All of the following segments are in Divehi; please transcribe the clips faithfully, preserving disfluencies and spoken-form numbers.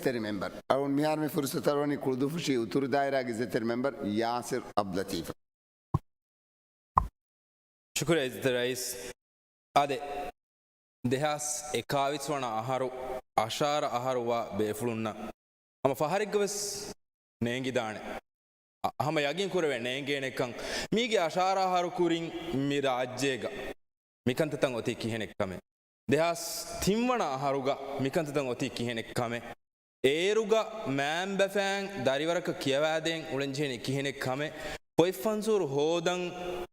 އިއްޒަތްތެރި މެމްބަރު. އަޅުން މިހާރު މި ފުރުސަތު އަރުވަނީ ކުޅުދުއްފުށި އުތުރު ދާއިރާގެ އިއްޒަތްތެރި މެމްބަރު ޔާސިރު އަބްދުލަތީފަށް. ޝުކުރިއްޔާ އިއްޒަތްތެރި ރައީސް. އާދެ، ދެހާސް އެކާވީސް ވަނަ އަހަރު އަށާރަ އަހަރު ވާ ބޭފުޅުންނަށް ހަމަ ފަހަރެއްގަ ވެސް ނޭނގިދާނެ. އަ-، ހަމަ ޔަގީން ކުރެވޭ ނޭނގޭނެކަން. މީގެ އަށާރަ އަހަރު ކުރިން މި ރާއްޖޭގަ މިކަންތައްތައް އޮތީ ކިހިނެއް ކަމެއް؟ ދެހާސް ތިން ވަނަ އަހަރުގަ މިކަންތައްތައް އޮތީ ކިހިނެއް ކަމެއް؟ އޭރުގަ މައިންބަފައިން ދަރިވަރަކަށް ކިޔަވާދޭން އުޅެންޖެހޭނީ ކިހިނެއް ކަމެއް؟ ފޮތްފަންސޫރު ހޯދަން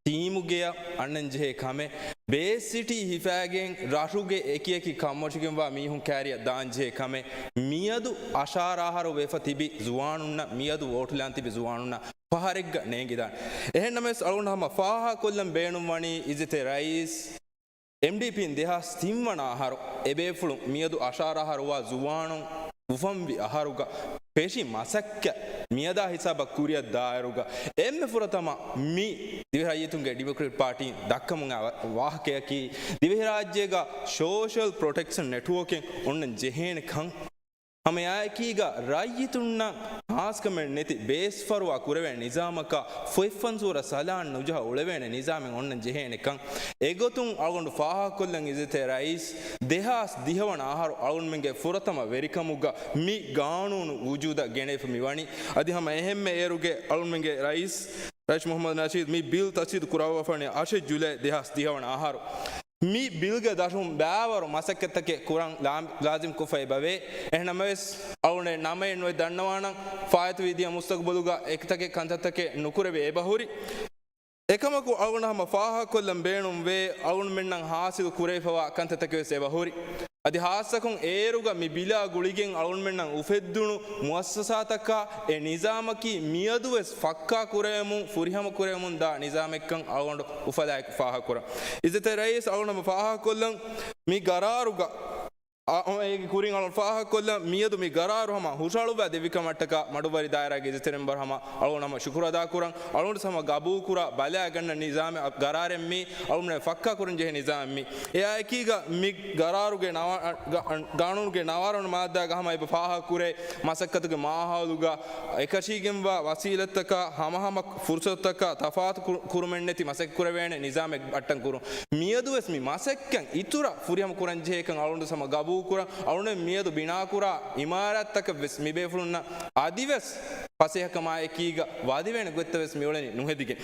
ޓީމުގެއަށް އަންނަން ޖެހޭ ކަމެއް؟ ބޭސް ސިޓީ ހިފާގެން ރަށުގެ އެކިއެކި ކަންބޮޑުވެގެންވާ މީހުން ކާރިއަށް ދާން ޖެހޭ ކަމެއް؟ މިއަދު އަށާރަ އަހަރު ވެފަ ތިބި ޒުވާނުންނަށް، މިއަދު ވޯޓުލާން ތިބި ޒުވާނުންނަށް ފަހަރެއްގަ ނޭނގިދާނެ. އެހެންނަމަވެސް، އަޅުގަނޑު ހަމަ ފާހަގަކޮށްލަން ބޭނުންވަނީ އިއްޒަތްތެރި ރައީސް، އެމްޑީޕީން ދެހާސް ތިން ވަނަ އަހަރު އެބޭފުޅުން މިއަދު އަށާރަ އަހަރުވާ ޒުވާނުން އުފަންވި އަހަރުގަ ފެށި މަސައްކަތް މިއަދާ ހިސާބަށް ކުރިއަށް ދާއިރުގަ، އެންމެ ފުރަތަމަ މި ދިވެހި ރައްޔިތުންގެ ޑިމޮކްރެޓް ޕާޓީން ދައްކަމުން އައި ވާހަކަޔަކީ، ދިވެހިރާއްޖޭގަ ސޯޝަލް ޕްރޮޓެކްޝަން ނެޓްވޯކެއް އޮންނަން ޖެހޭނެ ކަން. ހަމައެއާއެކީގަ ރައްޔިތުންނަށް ހާސްކަމެއް ނެތި ބޭސްފަރުވާ ކުރެވޭ ނިޒާމަކާ، ފޮތްފަންސޫރަށް ސަލާން ނުޖަހާ އުޅެވޭނެ ނިޒާމެއް އޮންނަން ޖެހޭނެ ކަން. އެގޮތުން އަޅުގަނޑު ފާހަގަކޮށްލަން އިއްޒަތްތެރި ރައީސް، ދެހާސް ދިހަ ވަނަ އަހަރު އަޅުގަނޑުމެންގެ ފުރަތަމަ ވެރިކަމުގަ މި ގާނޫނު ވުޖޫދަށް ގެނެވިފަ މިވަނީ. އަދި ހަމަ އެހެންމެ އޭރުގެ އަޅުގަނޑުމެންގެ ރައީސް، ރައީސް މުހައްމަދު ނަޝީދު މި ބިލް ތަސްވީދު ކުރައްވާފަ ވަނީ އަށެއް ޖުލައި ދެހާސް ދިހަ ވަނަ އަހަރު. މި ބިލްގެ ދަށުން ބައިވަރު މަސައްކަތްތަކެއް ކުރަން ލާ-، ލާޒިމްކޮށްފައި އެބަވޭ. އެހެންނަމަވެސް، އަޅުގަނޑު ނަމައެއް ނުވެ ދަންނަވާނަން، ފާއިތުވި ދިޔަ މުސްތަގުބަލުގަ އެކަތަކެއް ކަންތައްތަކެއް ނުކުރެވި އެބަހުރި. އެކަމަކު، އަޅުގަނޑަށް ހަމަ ފާހަގަކޮށްލަން ބޭނުންވޭ، އަޅުގަނޑުމެންނަށް ހާސިލު ކުރެވިފަވާ ކަންތައްތަކެއް ވެސް އެބަހުރި. އަދި ހާއްސަކޮށް އޭރުގަ މި ބިލާ ގުޅިގެން އަޅުގަނޑުމެންނަށް އުފެއްދުނު މުއައްސަސާތަކާ އެ ނިޒާމަކީ މިއަދުވެސް ފައްކާ ކުރެވެމުން، ފުރިހަމަ ކުރެވެމުން ދާ ނިޒާމެއްކަން އަޅުގަނޑު އުފަލާއެކު ފާހަގަކުރަން. އިއްޒަތްތެރި ރައީސް، އަޅުގަނޑު ފާހަގަކޮށްލަން މި ގަރާރުގަ، އާ، އޭގެ ކުރިން އަޅުގަނޑު ފާހަގަކޮށްލަން މިއަދު މި ގަރާރު ހަމަ ހުށަހަޅުއްވާ ދެއްވި ކަމަށްޓަކާ މަޑުއްވަރި ދާއިރާގެ އިއްޒަތްތެރި މެމްބަރު ހަމަ އަޅުގަނޑު ހަމަ ޝުކުރު އަދާކުރަން. އަޅުގަނޑު ހަމަ ގަބޫލުކުރާ ބަލާ ގަންނަ ނިޒާމެއް ގަރާރެއް މީ، އަޅުގަނޑު ފައްކާ ކުރަން ޖެހޭ ނިޒާމެއް މީ. އެއާއެކީގަ މި ގަރާރުގެ ނަވާ-، ގަ-، ގާނޫނުގެ ނަވާރަ ވަނަ މާއްދާގަ ހަމަ އެބަ ފާހަގަކުރޭ، މަސައްކަތުގެ މާހައުލުގަ އެކަށީގެންވާ ވަސީލަތްތަކާ ހަމަހަމަ ފުރުސަތުތަކާ ތަފާތު ކުރު-، ކުރުމެއްނެތި މަސައްކަތް ކުރެވޭނެ ނިޒާމެއް ބައްޓަން ކުރުން. މިއަދުވެސް މި މަސައްކަތް އިތުރަށް ފުރިހަމަ ކުރަން ޖެހޭކަން އަޅުގަނޑު ހަމަ ގަބޫލުކުރަން. އަޅުގަނޑު މިއަދު ބިނާކުރާ އިމާރާތްތަކަށްވެސް މިބޭފުޅުންނަށް އަދިވެސް ފަސޭހަކަމާއެކީގަ ވަދެވޭނެ ގޮތްތައްވެސް މިއުޅެނީ ނުހެދިގެން.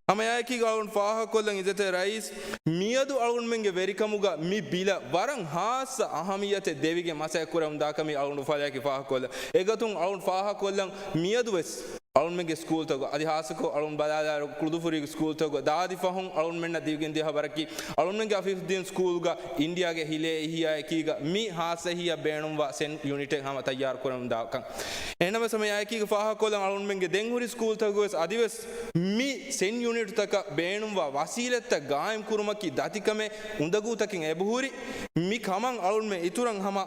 ހަމައެއާއެކީގަ އަޅުގަނޑު ފާހަގަކޮށްލަން އިއްޒަތްތެރި ރައީސް، މިއަދު އަޅުގަނޑުމެންގެ ވެރިކަމުގަ މި ބިލަށް ވަރަށް ހާއްސަ އަހަމިއްޔަތެއް ދެވިގެން މަސައްކަތް ކުރެވެމުންދާކަމީ އަޅުގަނޑު އުފަލާއެކީ ފާހަގަކޮށްލަން. އެގޮތުން އަޅުގަނޑު ފާހަގަކޮށްލަން މިއަދުވެސް އަޅުގަނޑުމެންގެ ސްކޫލްތަކުގަ، އަދި ހާއްސަކޮށް އަޅުގަނޑު ބަލާލާއިރު ކުޅުދުއްފުށީގެ ސްކޫލްތަކުގަ ދާދި ފަހުން އަޅުގަނޑުމެންނަށް ދީގެންދިޔަ ހަބަރަކީ، އަޅުގަނޑުމެންގެ އަފީފުއްދީން ސްކޫލްގަ އިންޑިއާގެ ހިލޭ އެހީއާއެކީގަ މި ހާއްސަ އެހީއަށް ބޭނުންވާ ސެން ޔުނިޓެއް ހަމަ ތައްޔާރު ކުރަމުންދާކަން. އެހެންނަމަވެސް ހަމައެއާއެކީގަ ފާހަގަކޮށްލަން އަޅުގަނޑުމެންގެ ދެންހުރި ސްކޫލްތަކުގަވެސް އަދިވެސް މި ސެން ޔުނިޓުތަކަށް ބޭނުންވާ ވަސީލަތްތައް ގާއިމްކުރުމަކީ ދަތިކަމެއް، އުނދަގޫތަކެއް އެބަހުރި. މި ކަމަށް އަޅުގަނޑުމެން އިތުރަށް ހަމަ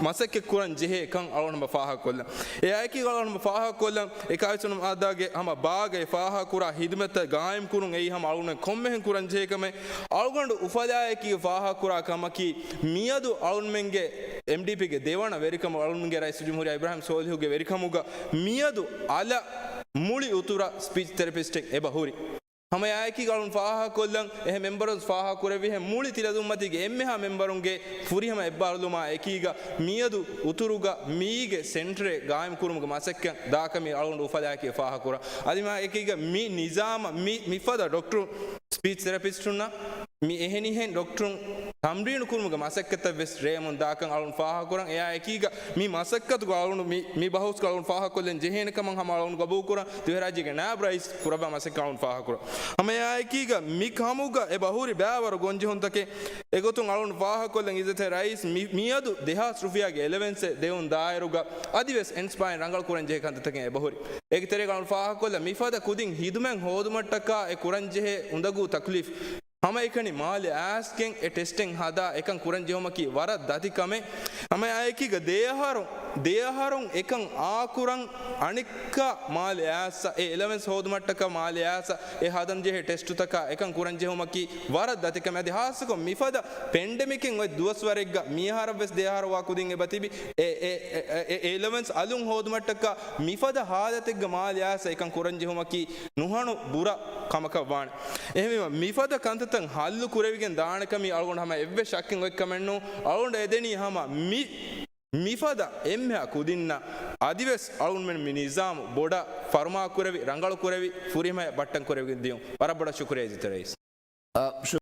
މަސައްކަތް ކުރަން ޖެހޭ ކަން އަޅުގަނޑު ހަމަ ފާހަގަކޮށްލަން. އެއާއެކީގަ އަޅުގަނޑު ހަމަ ފާހަގަކޮށްލަން، އެކާވީސް ވަނަ މާއްދާގެ ހަމަ ބާގައި ފާހަގަކުރާ ހިދުމަތްތައް ގާއިމްކުރުން އެއީ ހަމަ އަޅުގަނޑު ކޮންމެހެން ކުރަން ޖެހޭ ކަމެއް. އަޅުގަނޑު އުފަލާއެކީ ފާހަގަކުރާ ކަމަކީ، މިއަދު އަޅުގަނޑުމެންގެ އެމްޑީޕީގެ ދެވަނަ ވެރިކަމު، އަޅުގަނޑުގެ ރައީސް ޖުމްހޫރިއްޔާ އިބްރާހިމް ސޯލިހުގެ ވެރިކަމުގަ މިއަދު އަލަށް މުޅި އުތުރަށް ސްޕީޗް ތެރަޕިސްޓެއް އެބަ ހުރި. ހަމައެއާއެކީގަ އަޅުން ފާހަގަކޮށްލަން، އެހެން މެމްބަރުން ފާހަގަކުރެއްވިހެން މުޅި ތިލަދުންމަތީގެ އެންމެހާ މެމްބަރުންގެ ފުރިހަމަ އެއްބާރުލުމާ އެކީގަ މިއަދު އުތުރުގަ މީގެ ސެންޓަރެއް ގާއިމްކުރުމުގެ މަސައްކަތް ދާކަމީ އަޅުން އުފަލާއެކީ ފާހަގަކުރަން. އަދި މާ އެކީގަ މި ނިޒާމަށް މި، މިފަދަ ޑޮކްޓަރު ސްޕީޗް ތެރަޕިސްޓުންނަށް މި އެހެނިހެން ޑޮކްޓަރުން ތަމްރީނު ކުރުމުގެ މަސައްކަތަށް ވެސް ރޭވެމުން ދާކަން އަޅުން ފާހަގަކުރަން. އެއާ އެކީގަ މި މަސައްކަތުގަ އަޅުން މި، މި ބަހުސްގަ އަޅުން ފާހަގަކޮށްލަން ޖެހޭނެ ކަމަށް ހަމަ އަޅުން ގަބޫލުކުރަން. ދިވެހިރާއްޖޭގެ ނާއިބު ރައީސް ކުރައްވާ މަސައްކަތް އަޅުން ފާހަގަކުރަން. ހަމައެއާއެކީގަ މި ކަމުގަ އެބަ ހުރި ބައިވަރު ގޮންޖެހުންތަކެއް އެގޮތުން އަޅުން ފާހަގަކޮށްލަން އިއްޒަތްތެރި ރައީސް މި، މިއަދު ދެހާސް ރުފިޔާގެ އެލަވެންސެއް ދެވުން ދާއިރުގަ އަދިވެސް އެންސްޕާއިން ރަނގަޅު ކުރަން ޖެހޭ ކަންތައްތަކެއް އެބަ ހުރި. އޭގެ ތެރޭގަ އަޅުން ފާހަގަކޮށްލަން މިފަދަ ކުދިން ހިދުމަތް ހޯދުމަށްޓަކާ އެ ކުރަންޖެހޭ އުނދަގޫ ތަކުލީފް ހަމައެކަނި މާލެ އައިސްގެން އެ ޓެސްޓެއް ހަދާ އެކަން ކުރަން ޖެހުމަކީ ވަރަށް ދަތި ކަމެއް. ހަމައެއާއެކީގަ ދެއަހަރު، ދެއަހަރުން އެކަން އާކުރަން އަނެއްކާ މާލެ އައިސް އެ އެލަވެންސް ހޯދުމަށްޓަކާ މާލެ އައިސް އެ ހަދަން ޖެހޭ ޓެސްޓުތަކާ އެކަން ކުރަން ޖެހުމަކީ ވަރަށް ދަތި ކަމެއް. އަދި ހާއްސަކޮށް މިފަދަ ޕެންޑެމިކެއް އޮތް ދުވަސްވަރެއްގަ މިއަހަރަށްވެސް ދެއަހަރު ވާ ކުދިން އެބަތިބި އެ، އެ، އެ، އެ، އެ އެލަވެންސް އަލުން ހޯދުމަށްޓަކާ މިފަދަ ހާލަތެއްގަ މާލެ އައިސް އެކަން ކުރަން ޖެހުމަކީ ނުހަނު ބުރަ ކަމަކަށް ވާނެ. އެހެންވީމަ، މިފަދަ ކަންތައްތައް ހައްލު ކުރެވިގެން ދާނެ ކަމީ އަޅުގަނޑު ހަމަ އެއްވެސް ޝައްކެއް އޮތް ކަމެއް ނޫން. އަޅުގަނޑު އެދެނީ ހަމަ މި، މިފަދަ އެންމެހާ ކުދިންނަށް އަދިވެސް އަޅުގަނޑުމެން މި ނިޒާމު ބޮޑަށް ފަރުމާކުރެވި، ރަނގަޅުކުރެވި، ފުރިހަމަޔަށް ބައްޓަން ކުރެވިގެން ދިޔުން. ވަރަށް ބޮޑަށް ޝުކުރިޔާ އިއްޒަތްތެރި ރައީސް. އަ، ޝު-